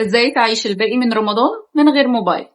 ازاي تعيش الباقي من رمضان من غير موبايل؟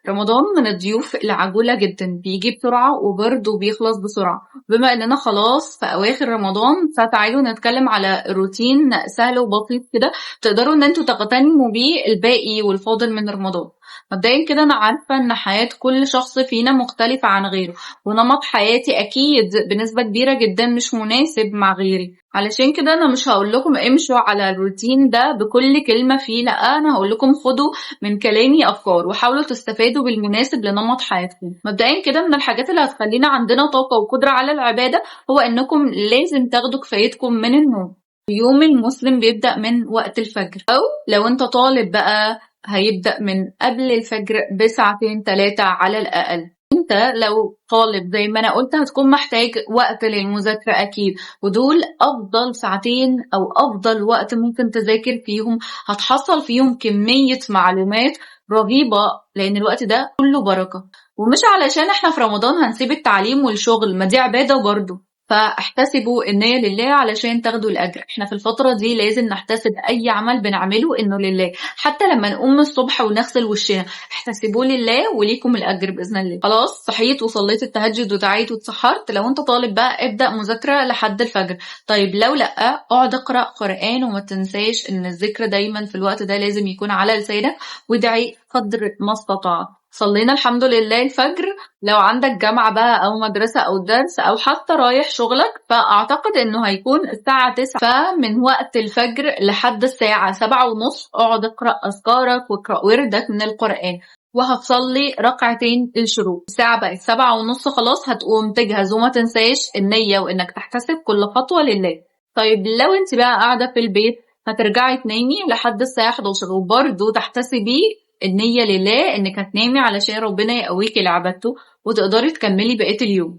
رمضان من الضيوف العجولة جدا، بيجي بسرعة وبرضه بيخلص بسرعة. بما اننا خلاص في اواخر رمضان، فتعالوا نتكلم على روتين سهل وبسيط كده تقدروا ان انتوا تغتنموا بيه الباقي والفاضل من رمضان. مبدئيا كده انا عارفة ان حياة كل شخص فينا مختلفة عن غيره، ونمط حياتي اكيد بنسبة كبيرة جدا مش مناسب مع غيري. علشان كده انا مش هقول لكم امشوا على الروتين ده بكل كلمة فيه، لا، انا هقول لكم خدوا من كلامي افكار وحاولوا تستفادوا بالمناسب لنمط حياتكم. مبدئيا كده من الحاجات اللي هتخلينا عندنا طاقة وقدرة على العبادة هو انكم لازم تاخدوا كفايتكم من النوم. يوم المسلم بيبدأ من وقت الفجر، او لو انت طالب بقى هيبدأ من قبل الفجر بساعتين 3 على الأقل. انت لو طالب زي ما انا قلت هتكون محتاج وقت للمذاكرة اكيد، ودول افضل ساعتين او افضل وقت ممكن تذاكر فيهم، هتحصل فيهم كمية معلومات رهيبة لان الوقت ده كله بركة. ومش علشان احنا في رمضان هنسيب التعليم والشغل، ما دي عبادة برضو. فاحتسبوا النية لله علشان تاخدوا الأجر. احنا في الفترة دي لازم نحتسب أي عمل بنعمله إنه لله، حتى لما نقوم الصبح ونغسل وشنا احتسبوه لله وليكم الأجر بإذن الله. خلاص صحيت وصليت التهجد ودعيت واتسحرت. لو انت طالب بقى ابدأ مذاكرة لحد الفجر. طيب لو لأ اقعد اقرأ قرآن، وما تنساش إن الذكر دايما في الوقت ده لازم يكون على لسانك، وادعي قدر ما استطعت. صلينا الحمد لله الفجر. لو عندك جامعة بقى أو مدرسة أو درس أو حتى رايح شغلك، فأعتقد إنه هيكون الساعة 9، فمن وقت الفجر لحد الساعة 7:30 اقعد اقرأ أذكارك واقرأ وردك من القرآن، وهتصلي ركعتين الشروق. الساعة بقت 7:30، خلاص هتقوم تجهز، وما تنساش النية وإنك تحتسب كل خطوة لله. طيب لو انت بقى قاعدة في البيت هترجعي تنامي لحد الساعة 11، وبرضه تحتسبي النية لله إنك هتنامي علشان ربنا يقويكي لعبادته وتقدري تكملي بقية اليوم.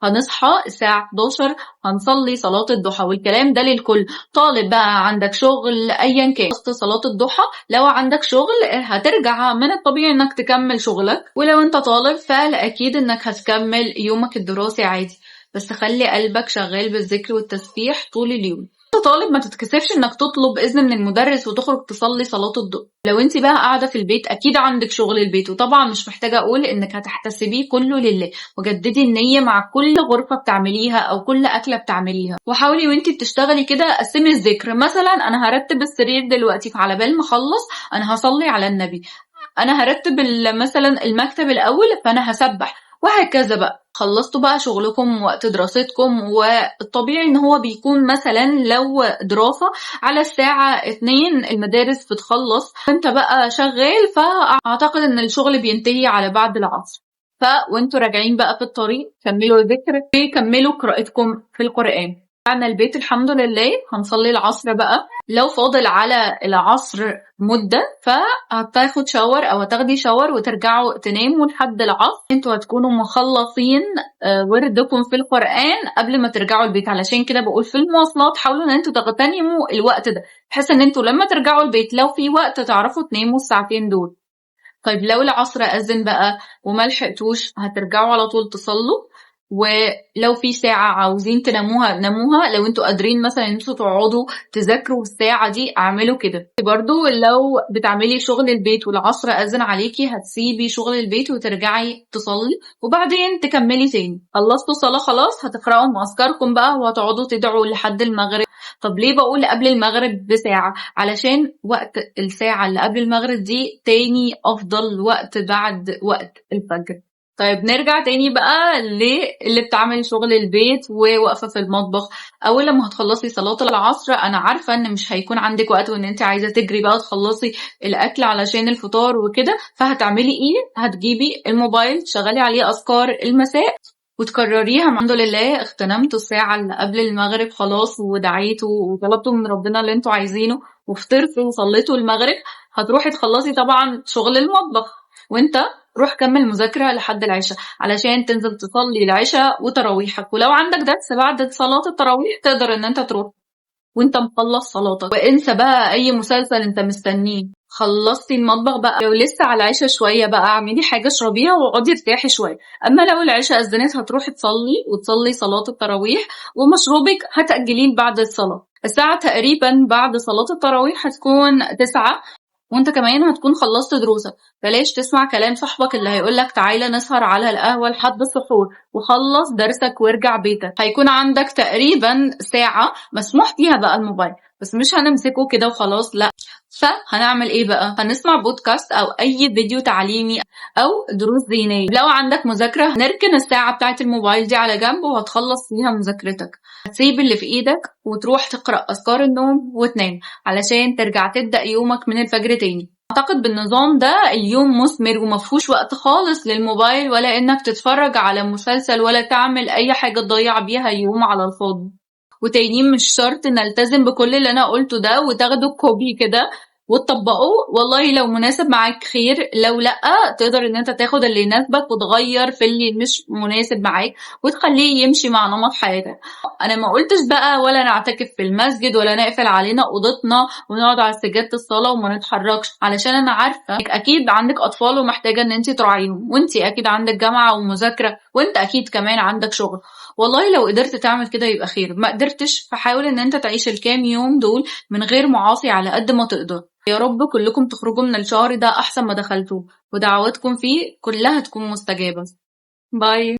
هنصحى الساعة 11 هنصلي صلاة الضحى، والكلام ده للكل، طالب بقى عندك شغل أيا كان. صلاة الضحى لو عندك شغل هترجع من الطبيعي إنك تكمل شغلك، ولو أنت طالب فالأكيد إنك هتكمل يومك الدراسي عادي، بس خلي قلبك شغال بالذكر والتسبيح طول اليوم. انت طالب ما تتكسفش انك تطلب اذن من المدرس وتخرج تصلي صلاة الضحى. لو انت بقى قاعدة في البيت اكيد عندك شغل البيت، وطبعا مش محتاجة اقول انك هتحتسبيه كله لله، وجددي النية مع كل غرفة بتعمليها او كل اكلة بتعمليها. وحاولي وانت بتشتغلي كده قسمي الذكر، مثلا انا هرتب السرير دلوقتي فعلى بال ما اخلص انا هصلي على النبي، انا هرتب مثلا المكتب الاول فانا هسبح، وهكذا بقى. خلصتوا بقى شغلكم وقت دراستكم، والطبيعي ان هو بيكون مثلا لو دراسة على الساعة 2 المدارس بتخلص، انت بقى شغال فاعتقد ان الشغل بينتهي على بعد العصر. وانتوا راجعين بقى في الطريق كملوا ذكر وكملوا قراءتكم في القرآن. رجعنا البيت الحمد لله، هنصلي العصر بقى. لو فاضل على العصر مدة فهتاخد شاور أو هتاخدي شاور وترجعوا تناموا لحد العصر. انتوا هتكونوا مخلصين وردكم في القرآن قبل ما ترجعوا البيت. علشان كده بقول في المواصلات حاولوا ان انتوا تغتنموا الوقت ده، بحيث ان انتوا لما ترجعوا البيت لو في وقت تعرفوا تناموا الساعتين دول. طيب لو العصر أذن بقى وما لحقتوش هترجعوا على طول تصلوا، ولو في ساعة عاوزين تناموها ناموها. لو انتوا قادرين مثلا ان انتوا تقعدوا تذاكروا الساعة دي اعملوا كده. برضو لو بتعملي شغل البيت والعصر أذن عليكي هتسيبي شغل البيت وترجعي تصلي وبعدين تكملي تاني. خلصتوا صلاة خلاص هتقرأوا أذكاركم بقى وهتقعدوا تدعوا لحد المغرب. طب ليه بقول قبل المغرب بساعة؟ علشان وقت الساعة اللي قبل المغرب دي تاني أفضل وقت بعد وقت الفجر. طيب نرجع تاني بقى للي بتعمل شغل البيت وواقفة في المطبخ. أول لما هتخلصي صلاة العصر أنا عارفة إن مش هيكون عندك وقت وإن أنت عايزة تجري بقى تخلصي الأكل علشان الفطار وكده، فهتعملي إيه؟ هتجيبي الموبايل تشغلي عليه أذكار المساء وتكرريها. الحمد لله اغتنمتوا الساعة اللي قبل المغرب خلاص ودعيتوا وطلبتوا من ربنا اللي انتوا عايزينه وفطرتوا وصليتوا المغرب. هتروحي تخلصي طبعا شغل المطبخ، وانت روح كمل مذاكرة لحد العشاء علشان تنزل تصلي العشاء وتراويحك. ولو عندك درس بعد صلاة التراويح تقدر ان انت تروح وانت مخلص صلاتك. وانسى بقى اي مسلسل انت مستنيه. خلصتي المطبخ بقى، لو لسه على العشاء شوية بقى اعملي حاجة اشربيها واقعدي ارتاحي شوية. اما لو العشاء اذنت هتروحي تصلي وتصلي صلاة التراويح، ومشروبك هتأجليه بعد الصلاة. الساعة تقريبا بعد صلاة التراويح هتكون 9. وانت كمان هتكون خلصت دروسك. بلاش تسمع كلام صاحبك اللي هيقولك تعالى نسهر على القهوة لحد السحور، وخلص درسك وارجع بيتك. هيكون عندك تقريبا ساعة مسموح فيها بقى الموبايل، بس مش هنمسكه كده وخلاص، لا. فهنعمل ايه بقى؟ هنسمع بودكاست او اي فيديو تعليمي او دروس دينية. لو عندك مذاكرة نركن الساعة بتاعة الموبايل دي على جنب وهتخلص فيها مذاكرتك. هتسيب اللي في ايدك وتروح تقرأ اذكار النوم وتنام علشان ترجع تبدأ يومك من الفجر تاني. اعتقد بالنظام ده اليوم مثمر ومفهوش وقت خالص للموبايل، ولا انك تتفرج على مسلسل ولا تعمل اي حاجة تضيع بيها يوم على الفاضي. وتاني مش شرط نلتزم بكل اللي انا قلته ده وتاخده copy كده وتطبقه، والله لو مناسب معاك خير، لو لأ تقدر ان انت تاخد اللي يناسبك وتغير في اللي مش مناسب معاك وتخليه يمشي مع نمط حياتك. انا ما قلتش بقى ولا نعتكف في المسجد ولا نقفل علينا اوضتنا ونقعد على سجادة الصلاة وما نتحركش، علشان انا عارفة اكيد عندك اطفال ومحتاجة ان انت تراعيهم، وانت اكيد عندك جامعة ومذاكرة، وانت اكيد كمان عندك شغل. والله لو قدرت تعمل كده يبقى خير، ما قدرتش فحاول ان انت تعيش الكام يوم دول من غير معاصي على قد ما تقدر. يا رب كلكم تخرجوا من الشهر ده أحسن ما دخلتوه، ودعواتكم فيه كلها تكون مستجابة. باي.